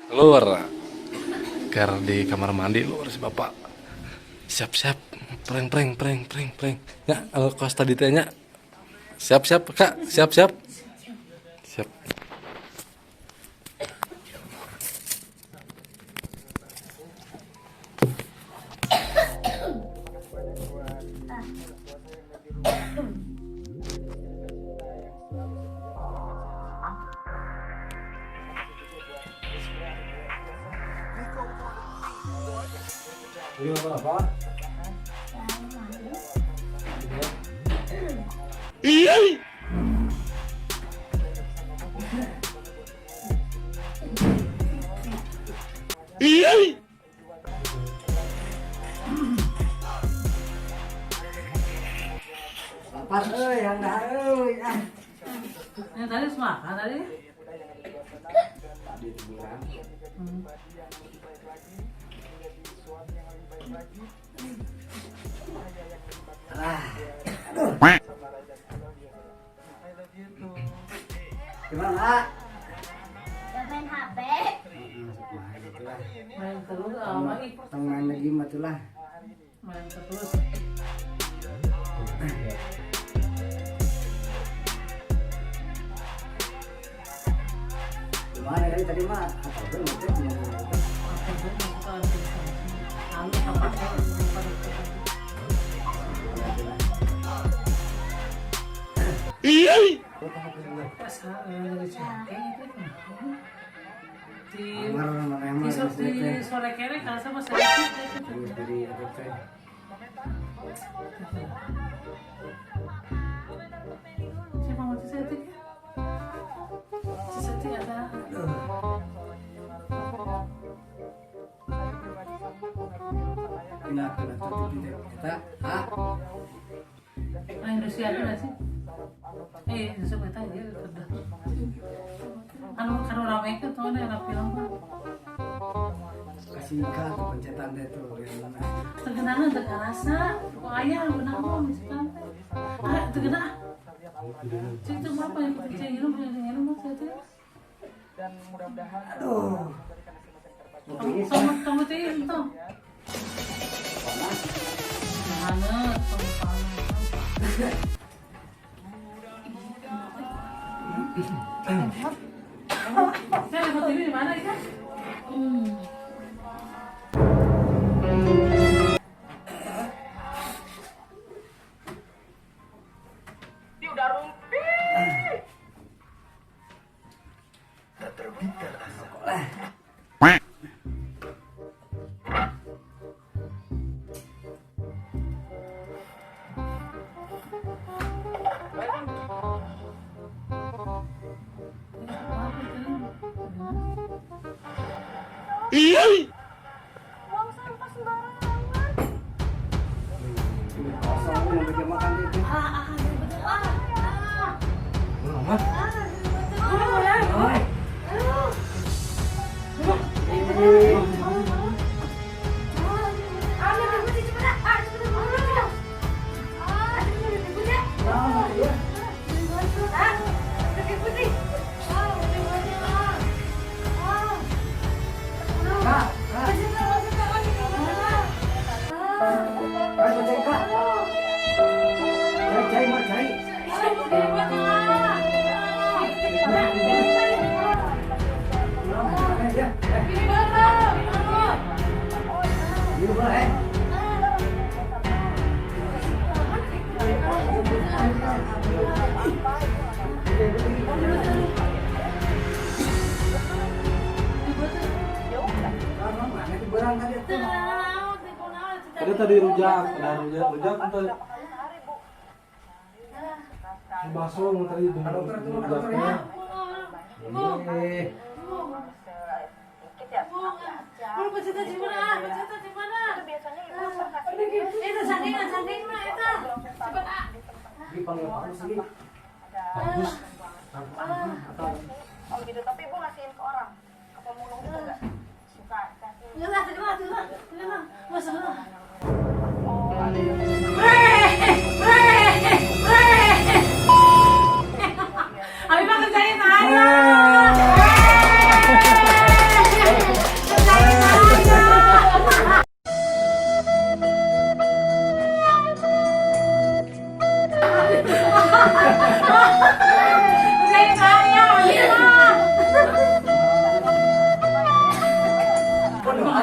Lur, ker di kamar mandi lur si bapak. Siap-siap, preng preng preng preng preng. Ya, kalau kos tadi tanya. Siap-siap, Kak. Siap-siap. Siap. Ini apa? Lapar euy, yang dah euy. Ah. Yang tadi harus makan tadi. Tadi tiduran. Ah. Aduh. Gimana, Ah? Main HP. Main terus, main, Tong main lagi mah tuh lah. main terus. Gimana dari tadi mah atau kan teh Apa tuh, suka anu apa Di di sore kere kalau sama saya Terus dari itu teh. Siapa mau setik? Setik ada. Pindah pindah tuh titik kita. Ah, Ah, Indonesia ada nggak sih? Eh, Indonesia kita aja udah. Anu kan rame itu tuh ada film mah. Kasih ikan tuh pencetan deh tuh yang mana. Terkenal terasa, kok ayah benar mau misalkan. Ah, terkenal. Cik itu apa yang kita cek minum minum saya tuh. Aduh. Kamu kamu kamu tuh itu. Panas. Mana kamu panas. Saya lihat TV di mana itu? Buang sampah sembarangan. Kosong mau meja makan itu. Ah, ah, betul. Ah, ah. Mama. Oi. Kak, kak. Ayo cai kak. Cai cai mah cai. Ya, Ini boleh. Mana di barang tadi tuh. Tadi tadi rujak, ada rujak, rujak entar. Bakso tadi dengan rujaknya. Eh, dipanggil Pak sih. Bagus. Atau Oh gitu, tapi ibu ngasihin ke orang, ke pemulung.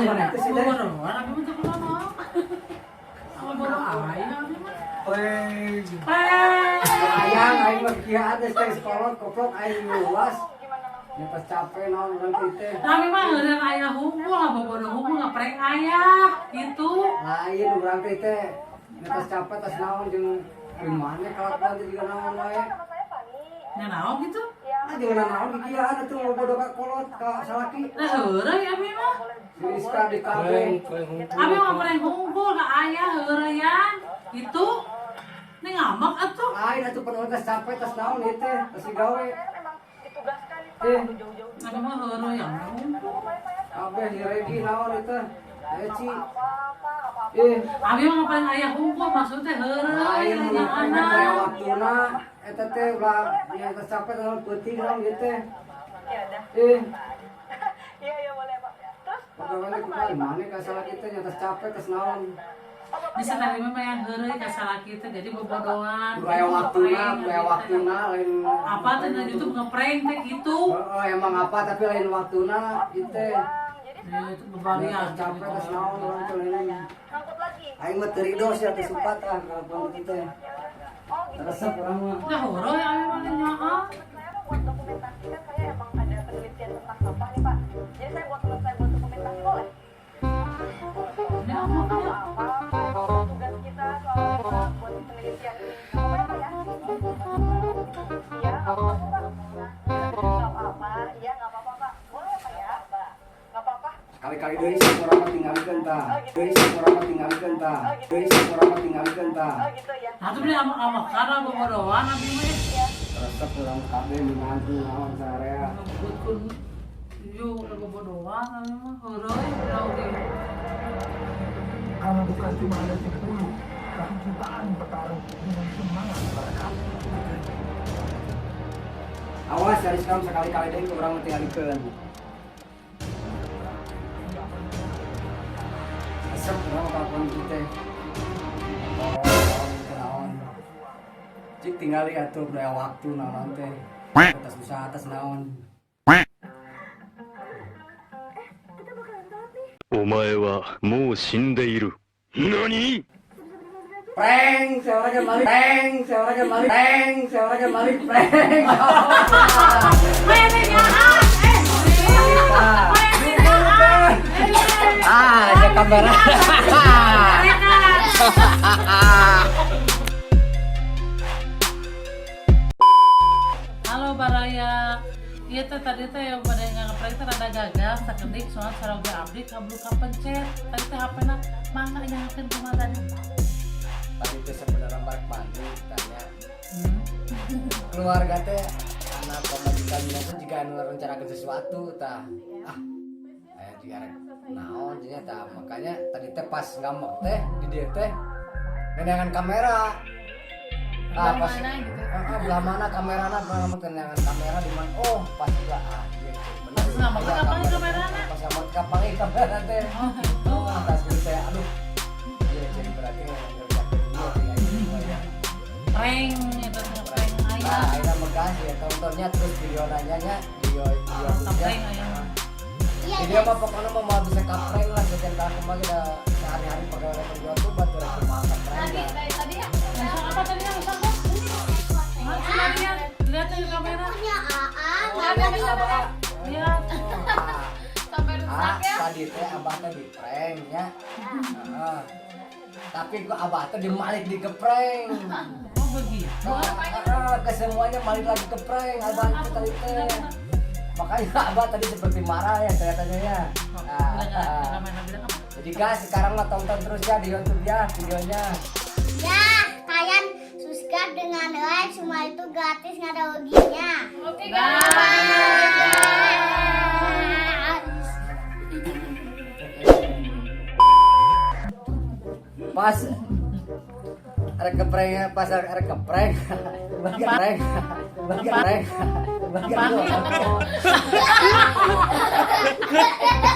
Mana teh sih teh? Bobodohan abi mah teu kunaon. Bobodoh aya abi mah. Prank. Prank. Ayang aing mah kieu teh teh sekolah koplok aing luas. Ya pas capek naon urang teh. Tapi mah ngeureun aya hungkul lah bobodoh hungkul ngeprank ayah gitu. Lain urang teh teh. Ya pas capek tas naon jeung gimana kelakuan teh juga naon wae. Nya naon gitu. Ah jeung naon kikieuan atuh bobodoh ka kolot ka salaki. Nah heureuy abi mah. Si Rizka di kabeh. Abi mah prank hungkul ka ayah heureuyan gitu. Nih ngambek atuh. Lain atuh penuh tas capek tas naon ieu teh tas digawe. Eh, Abi mah heureuyan hungkul. kabeh si Regi naon ieu teh. Eci. Eh, Abi mah prank ayah hungkul maksudnya heureuy lain yang mun anak. waktuna eta teh ulah nya tas capek naon peuting naon ieu teh. Eh, Iya, iya boleh Pak. Terus pegawai kumaha mana ka salaki teh nya tas capek tas naon. Bisa tadi mah yang heureuy ka salaki teh jadi bobodohan. Kudu aya waktuna, kudu aya waktuna lain Apa teh na YouTube ngeprank teh gitu. Heeh, emang apa tapi lain waktuna ieu teh. Ya, itu Nya bebarian. tas capek tas naon urang teh lain. ngangkut lagi. Aing mah teu rido sia teh supat ah kalakuan kitu teh. Oh gitu. Resep urang mah. Nah, heureuy abi mah nyaah. Saya mah buat dokumentasi kan saya emang ada penelitian tentang sampah nih Pak. Jadi saya buat teman saya buat dokumentasi boleh? Ini apa ya? Apa tugas kita soal buat penelitian ini? Apa ya Pak ya? Iya, nggak apa-apa Pak. Nggak apa-apa, iya nggak apa-apa Pak. Boleh Pak ya? Nggak apa-apa. Kali-kali deui sok urang mah tinggalikeun tah. Deui sok urang mah tinggalikeun tah. Deui sok urang mah tinggalikeun tah. Oh gitu ya. Nah, tuh beli ama karena bobodohan abi mah. Resep urang kabeh minantu naon sarea. Ngebutkeun yuk udah bobodohan abi mah heureuy udah oge. Karena bukan cuma ada 30, tapi jutaan petarung dengan semangat mereka. Awas dari sekarang sekali-kali deui urang mah tinggalikeun. Resep urang kalakuan kitu teh. Oh, naon. Cik tinggali atuh kudu aya waktu naon teh. Atas usaha atas naon. お前はもう死んでいる。何 Prank, saya orangnya balik. Prank, saya orangnya balik. Prank, saya orangnya balik. Prank. Mene nyaah. Eh. Mene nyaah. Ah, ada kamera. Halo Baraya. Iya teh tadi teh yang pada nggak ngeprank teh rada gagal sakedik soalnya saroge abdi kablu kapencet. Tadi teh HP-na mangga nyahakeun kumaha tadi. Tadi teh sebenarnya barek mandi tanya. Keluarga teh anak pamajikan teh jika anu rencanakeun sesuatu tah. Ah, aya juga rek naon nya tah makanya tadi teh pas ngambek teh di dieu teh neneangan kamera. Ah, pas mana gitu? Heeh, belah mana kamerana belah mana neneangan kamera di mana? Oh, pas juga ah, iya cek bener. Pas ngambek teh Aya kapanggih kamera. kamerana? Pas ngambek kapanggih kamera teh. Oh gitu. Oh, atas gitu teh aduh. Iya, cek berarti ngerjakeun ieu teh aya ya. Prank itu teh prank Nah, ayah. akhirnya megas ya tontonnya terus video nanya nya video video Prank ayah. Iya, Video mah pokoknya mah mau bisa kaprank lah sekian tahun kemarin kita sehari-hari pegawai rekor YouTube batu rekor mahal kaprank. Tadi dari tadi ya. Langsung apa tadi langsung apa? Langsung lihat, lihat di kamera. Punya AA, nggak ada Lihat. sampai rusak Ah, ya. tadi teh abah teh di prank nya. Heeh. Tapi gua abah teh dimalik di keprank. Oh begitu. Nah, ke semuanya balik lagi ke prank abah itu tadi teh. Makanya abah tadi seperti marah ya kelihatannya ya. Oh, Nah, bilang ke ah. kamera bilang apa? Jadi guys sekarang lah tonton terus ya di YouTube ya videonya. Ya, kalian subscribe dengan like, semua itu gratis nggak ada ruginya. Oke Bye. Pas rek keprengnya pas rek kepreng bagian rek bagian rek bagian Apa?